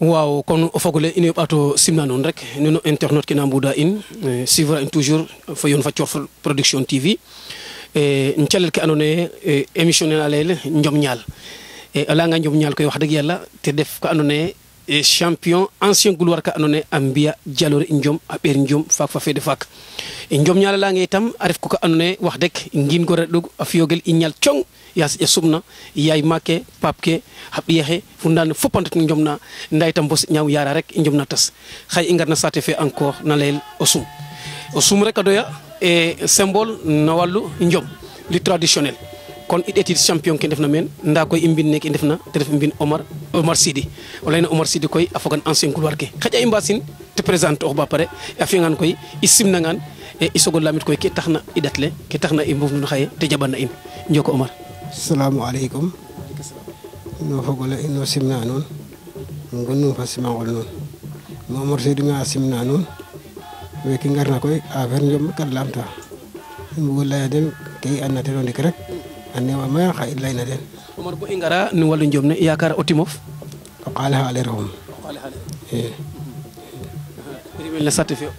waaw kon o fogole in way ɓaato simna nuun rek nuno internet ke na mbuda in suivre in toujours fo yoon fa Thiorfal Production TV calel ke andoona yee émission ne na layel Njom Ñaal a layanga Njom Ñaal koy wax dëgg yàlla te def ka andoona yee champion ancien gloire ka andoona yee a mbi'a jaloore Njom a ɓeer Njom faak fa fede faak Njom Ñaal a layanga itam a ref ko ka andoona yee wax dëgg ngiin gore ɗug a fiyoogel i ñaal cong yaas ya sumna yaay make pap ke xa ɓiyexe fu ndaan fop a ndet Njom na nda itam bos ñaaw yaara rek i Njom na tas xay i ngarna saate fe encore na layel o sum rek a doya symbole na wallu Njom li traditionnel kon i ɗeetit champion ke ndefna meen nda koy i mbin neke i ndefna te ref mbin Omar Sidy o layna Omar Sidy koy a fogan ancien gloire ke xaƴa i mbasin te présente ox ba pare a fiyangaan koy i simnangaan i sogo lamit koy ke taxna i ɗatle ke taxna i mbuf nun xaye te jaɓana in njoko Omar. Assalamualaikum. No fogole ino simna non ngonnu fa simangol non mo Omar Sidy nga simna non we ki ngarna koy affaire Njom kat lamta mbugo laya den ke i andna ten o ndik rek a neewa maya xa i layna den. Omar bo i ngara no wallu Njom ne yakar o timof o qaale xa ale refum rimel na sate fe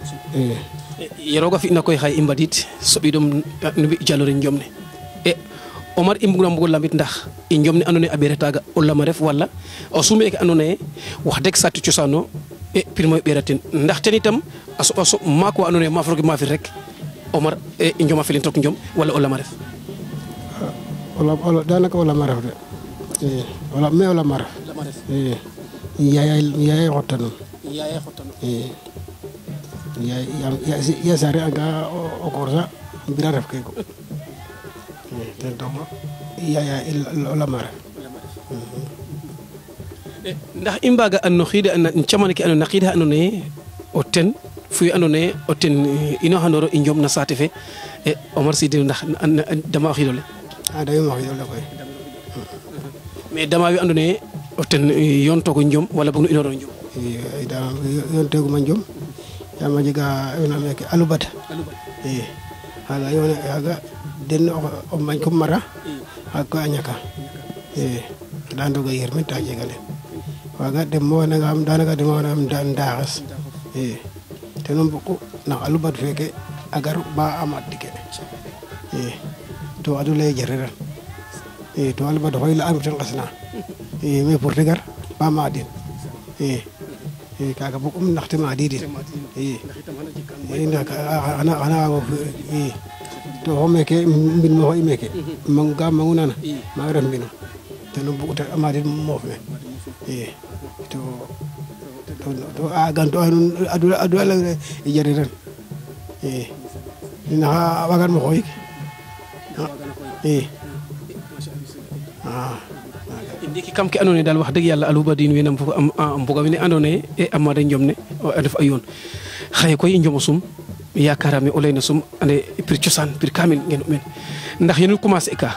ye roga fina koy xaye i mbadid soɓidom no mbi jaloore Njom ne Omar i mbugna mbugo lamit ndax i Njom ne andoona yee a ɓeera taaga o lama ref wala o sume ke andoona yee wax deg sate cosaan o pirmo ɓeera ten ndax ten itam a soɓa soɓ maak wa andoona yee maaf roge maafir rek Omar i Njom a felin took Njom wala o lama ref danaka o lama ref de me o lama ref yaya xotta nun ya sare anga o koor sa mbira ref ke ko ten tax yaya o lama ref ndax i mbaga an no xiide na camano ke andoona yee xiid xa andoona yee o ten fu andoona yee o ten inoxandoro i Njom na saate fe Omar Sidy ndax dama o xiid ole dama o xiid ole koy mais dama we andoona yee o ten yoontoogo Njom wala boog no inooro Njom yoonteeguma Njom yaam a jega yoona meke Alubada i xaaga yoona xaaga den o mbañ ko mara xaaga koy a ñaka i da ndooga yirmin ta jegale waaga dem mo wananga xam danaka dem mo wananga ndaxes i ten o mbugu ndax Alubad feke a gar ba a maad dike i to adu leye jariran i to Alubad oxey la'am ten ngesna i mais pour te gar ba maadin i kaaga bug'um ndax te maadidin i xana waago i to xo meke mbin mo xo'i meke ga mangu nana maaga ref mbinum ten o bug a maadin moof me i to a ganto a nuun adu a leye i jariran i naxa waagan mo xooyik i ndiki kam ke andoona yee daal wax dëgg yàlla Alubadin we a mbuga wene andoona yee a maada Njom ne a ndef a yoon xaye koy i Njom o sum yakarame o layna sum ande pir cosaan pir kamil ngeen meen ndax yenu commencer ka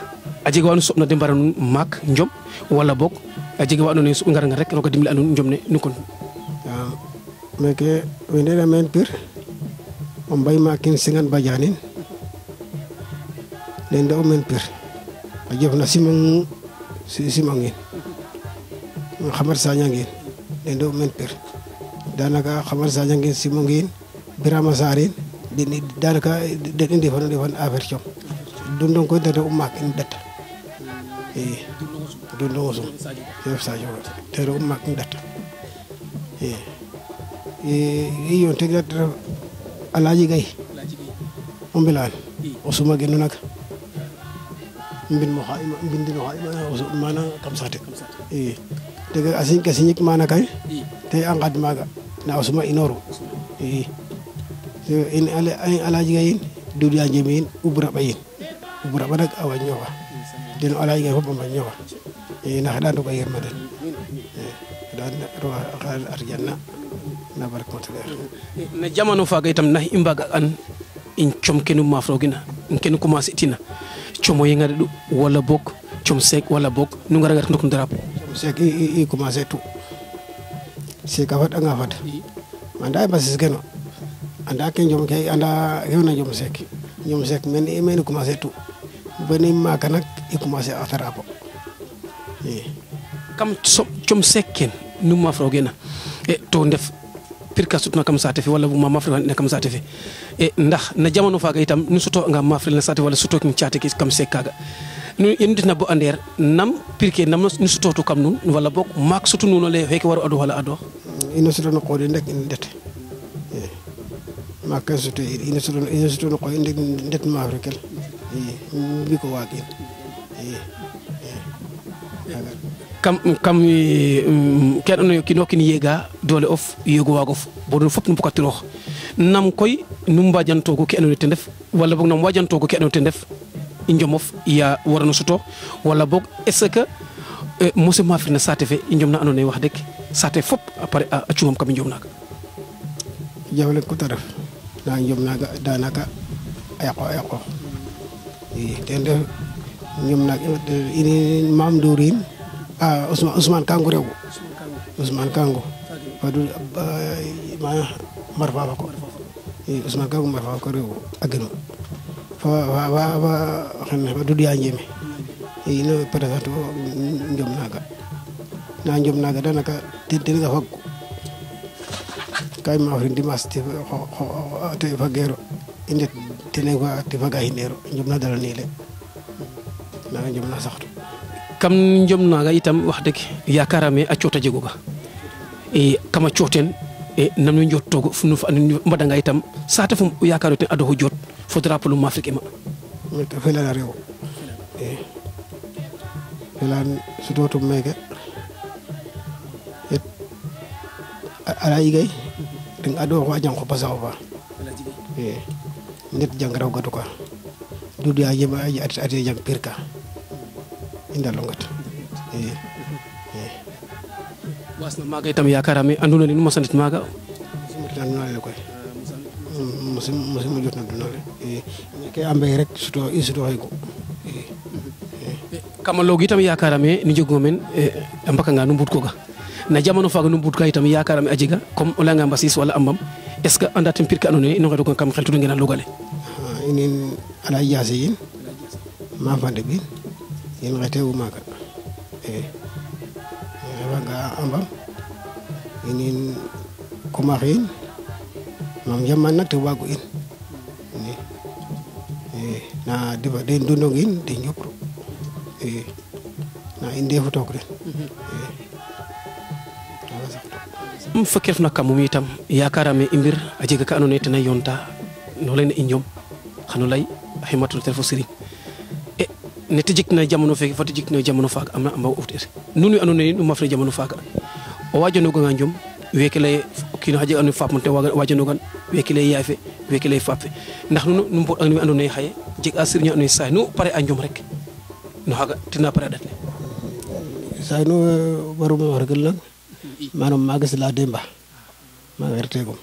a jega wa nu soɓna de mbara nuun maak Njom wala boog a jega wa andoona yee i ngaranga rek roga dimle a nuun Njom ne nu kon meke we ndefna meen pir o mbay maakin Sengan Badianin den ndef'u meen pir a jofna simangin Xamar Sagnangin den ndef'u meen pir danaka Xamar Sagnangin simangin Birama Sarin den danaka den i ndefan affaire com Dundong koy ten refu maak in ɗat i Dundong o sum Chef Sadio ten refu maak in ɗat i yoonteeg ref Alhaji Gaye o Mbelane o suma genu nak mbin mo xa mbindino xa mana kam saate i tege a siñ ke siñik mana kay te a ngad maaga nda o suma inoru i in Alhaji Gaye in Doudou Yandieme in Ubra Ɓayin Ubra Ɓa nak a wañ ñofa den Alhaji Gaye fop a mbañ ñofa i na xeɗa roga yirma den xeɗa roga arjanna na barke na jamano faaga itam ndax i mbaga an in com kenu maaf roogina kenu commencer tina como yenga ɗu wala boog com seek wala boog nu ngara ngat ndok no drapeau com seek i commencer tu seek a fad'anga fad anda i mbasis keno anda ke Njom ke anda xewna Njom seek mene commencer tu beni maaka nak i commencer a drapeau i kam com seek ken nu maaf roogena to ndef pirka sutna kam saate fe wala bu ma mafri ne kam saate fe ndax na jamono faga itam nu suto nga mafri na saate wala suto kin caate ki kam sekaga nu yenditna bo ander nam pirke nam nu suto to kam nun wala bok mak sutu nuno le feke waro ado wala ado ina suto no qode ndek in det mak suto ina suto no qode ndek det mafri kel bi ko wagi kam ken ono kino kin yega dole of yego wagof bodon fop no pokatiro nam koy num bajanto ko ken te def wala bok nam wajanto ko ken te def injomof ya warano suto wala bok est-ce que monsieur mafri na sate fe injomna anone wax dek sate fop après a ciumam kam injomnaga jawle ko taraf na injomnaga danaka ayako ten def injomnaga ini mam dourin Ousmane Kango rew Ousmane Kango fadu ma marfa ko Ousmane Kango marfa ko rew agino fa xamne fa dudu ya njeme ino presento njom naga danaka ten ga fakku kay ma fri dimas te fagero indet tene ko te faga hinero njom na dala ni le na njom na saxtu kam njom naga itam wax dëgg yakarame a ciota jegoga kama cioten namno njottogo fu nu fa mbadanga itam sata fu yakaru ten ado jot fo drapeau l'Union africaine ma to fela rew felan sudoto mege ala igay deng ado ko jang ko basaw ba nit jang raw gatu ka dudu ya yema ay ati jang pirka indalo ngat wasna maga itam yakarame anduna ni mo sanit maga tan no le koy musim jot na dunale ke ambe rek suto hay ko kamalogi itam yakarame ni jogomen ambaka nga numbut ko ga na jamono faga numbut ka itam yakarame ajiga comme olanga mbasis wala ambam est ce que anda tem pirka anone ino ngado kam xeltu ngena logale inin ala yasin ma fande bi yen retewu maga wanga ambam inin kumarin mam jaman nak te wagu in na diba den dundongin de nyopro na inde foto ko fakir na kamum itam yakarame imbir ajega ka anone tena yonta no len injom xanulay himatul telfo siri neti jikna jamono feki fati jikna jamono faga amna amba uftir nunu anone no mafre jamono faga o wajano go nganjom wekele kino haje anu fap monte wajano gan wekele yafe wekele fapfe ndax nunu num bo anu andone xaye jik asirnya anu say nu pare anjom rek no haga tina pare datle say no waruma wargal nak manam magas la demba ma werte gum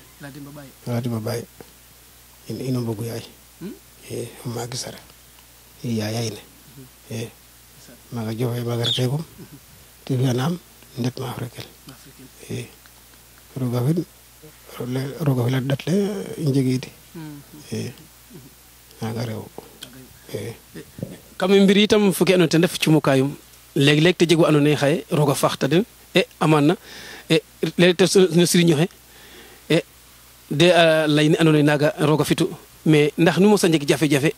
la demba bay ino bogu yaay magasara yaay ne maga joxe maga werte gum te fianam ndet ma afrikel roga fi la datle njegidi naga rew kam mbir itam fuke anu te def ci mukayum leg leg te jegu anone xaye roga faxta den amana leg te no siriño xe de lay ni anone naga roga fitu mais ndax nu mo sa njeg jafe jafe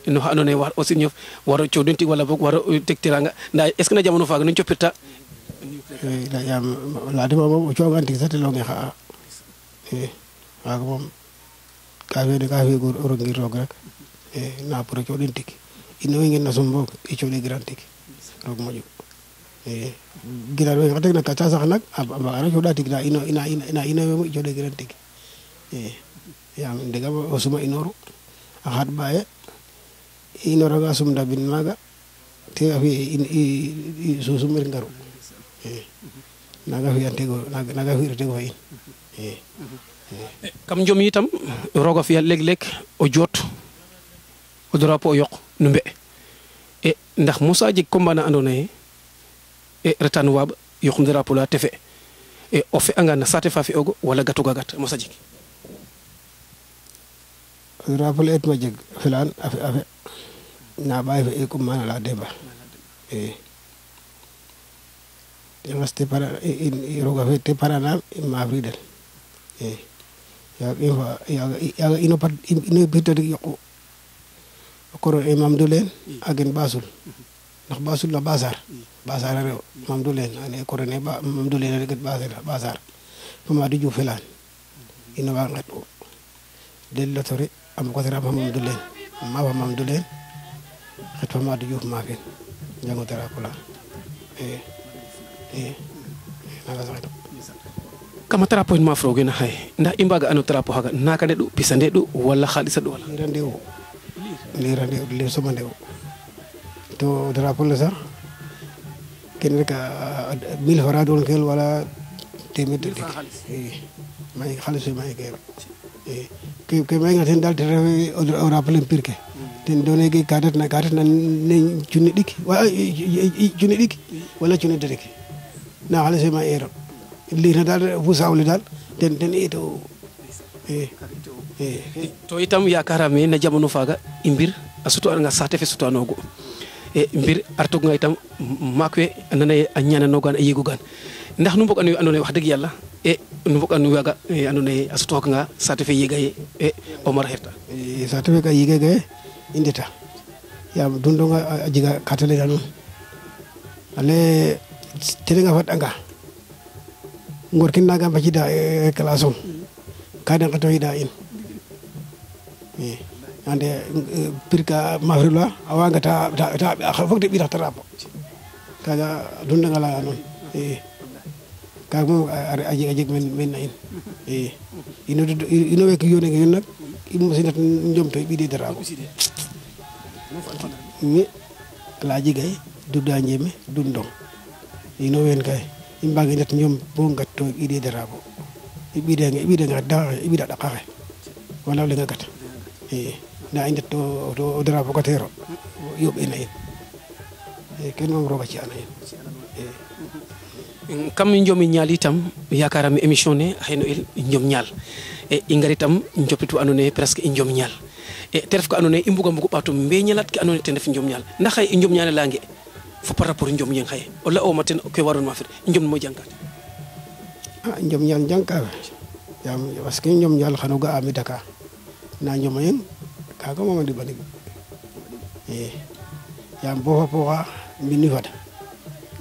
no anone war aussi ñof waro ciodenti wala bok waro tektiranga nda est ce que na jamono faga nu ciopirta la yam la de mom cioganti sa te lo ngi xa waga mom ka fe go oro ngi rog rek na pour ciodenti ino ngi na sumbo e ciodi grantik rog moju girar we ngatek na kacha sax nak aba ara cioda tik na ina mo ciodi grantik yam ndega o suma inoru ahat baye inoro ga sum dabin maga te afi susumir ngaru naga fi antego naga fi retego fay kam jom itam roga fi leg leg o jot o drapeau yok numbe ndax Moussa jik kombana andone retan wab yok drapeau la tefe o fe anga na sate fa fi ogo wala gatu gagat Moussa jik drapeau et ma jeg filan afi na bay fe ko mana la deba reste para roga fe te para na ma fridel ya ino pat ino bito di yoko koro imam dulen agen basul ndax basul la bazar rew mam dulen ane koro ne ba mam dulen rek bazar fama di ju felan ino wa ngat del lotori am ko tara mam dulen mam dulen xet fama di ju ma fen jango tara ko la naga saxito kama trapo ma froge na hay nda imbaga anu trapo haga naka de du pisande du wala khalisa du wala lirande le soma ndew to drapo la sax ken rek 1000 fara don kel wala temet dik may khalis may ke may ngaten dal te o rappel pirke ten done ge kadat na ne junni dik wala junni dik na khalis may ero lina dal fu sawli dal ten ito to itam yakarame na jamono faga imbir asuto nga sate fe suto anogo mbir artog nga itam makwe nana a ñana nogan a yegugan ndax nu mbok anu andone wax deug yalla nu mbok anu waga andone asuto nga sate fe yegay Omar Herta sate fe ka yegay indita ya dundo nga jiga katale danu ale tele nga fat anga ngor kin naga ba ci da classum kadan ka toy da in ande pirka mahrula awanga ta fok de bi ta rapo kaga dunda ngala non kaga mo aji men na in ino wek yone ngi nak imu sinat njom toy bi de rapo ni la jigay dudda njeme dundong ino wen kay imbagi net njom bo ngat toy bi de rapo ibida ngat da ibida da xare wala le ngagat na inde to drapo ko tero yobe na ken mom roga ci ana kam njomi ñaal itam yakarami émission ne xeyno il njom ñaal i ngari tam njopitu andone presque i njom ñaal te ref ko andone i mbuga mbugu ɓato mbeñalat ke andone ten ref njom ñaal ndax xay i njom ñaal lange fo par rapport njom yeng xaye o la o maten ke waron ma fer njom mo jangkat njom ñaal jangka yam parce que njom ñaal xano ga ami Dakar na njom yeng kaga moma di banig yam bo fa poxa mbini fad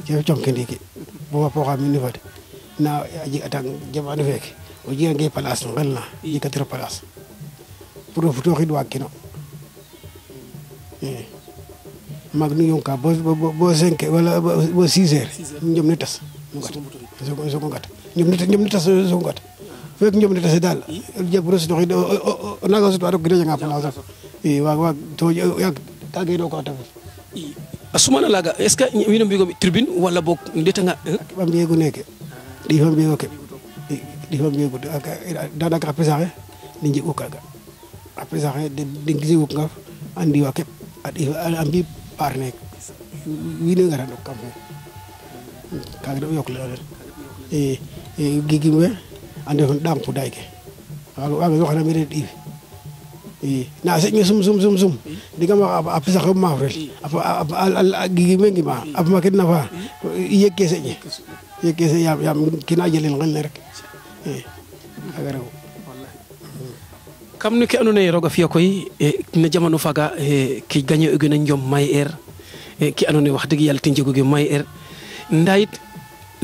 je chonkendiki bo fa poxa mbini fad na aji atang jamanu fek o jiga nge place ngelna jikatiro place pour futo xid wa kino mag nu yonka bo 5 wala bo 6 heures njom ne tas mu gat so ko gat njom ne tas so ko gat fek njom ne tas dal jabro so xid o naga so to gëna nga place wa to yak tagge do ko taf asumana laga est ce que wino bigo tribune wala bok ndeta nga bam biego neke di fam biego ke di fam biego da ka pesaxe ni njigo kaga a pesaxe de gisu nga andi wa ke adi ambi parnek wino ngara do kam kaga do yok la gigimwe ande hon dam puday ke wa yo xana mi di na se ngi sum diga ma apa sa ko ma frel apa gigi mengi ma apa ma ket na fa yekke se yam kina jelen ngal rek agara kam ni ke andone roga fiya koy na jamano faga ki gagné egena njom may air ki andone wax deug yalla te njegoge may air ndayit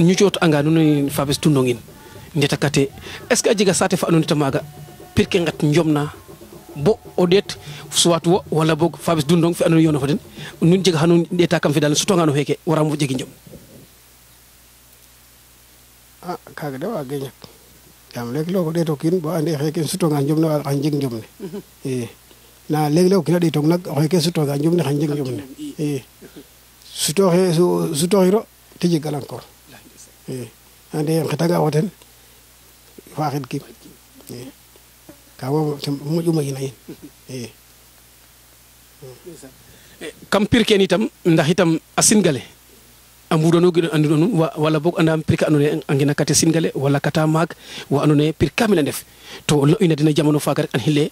ñu ciot anga no fabes tundongin ndeta kate est ce que ajiga sate fa andone tamaga pirke ngat njomna bo odet soit wo wala bog fabis dundong fi andone yono faden nun jega hanu deta kam fi dal suto ngano heke wara mo jegi njom kaga dawa geñak yam lek loko deto kin bo ande heke suto ngan njom na an jeg njom ne na leg lok kina deto nak heke suto ngan njom ne han jeg njom ne suto hiro tiji galan ko ande xetaga woten faxid ki kawo mo juma ina kam pirken itam ndax itam a singale ambudono gi andu non wala bok andam pirka andone angina kate singale wala kata mag wa andone pir kamila def to lo ina dina jamono faga rek an hille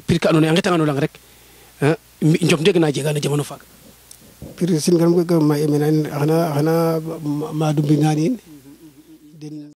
pirka andone angeta ngano lang rek njom deg na jega na jamono faga pir sin kan ko ma emena xana ma dumbi nganin den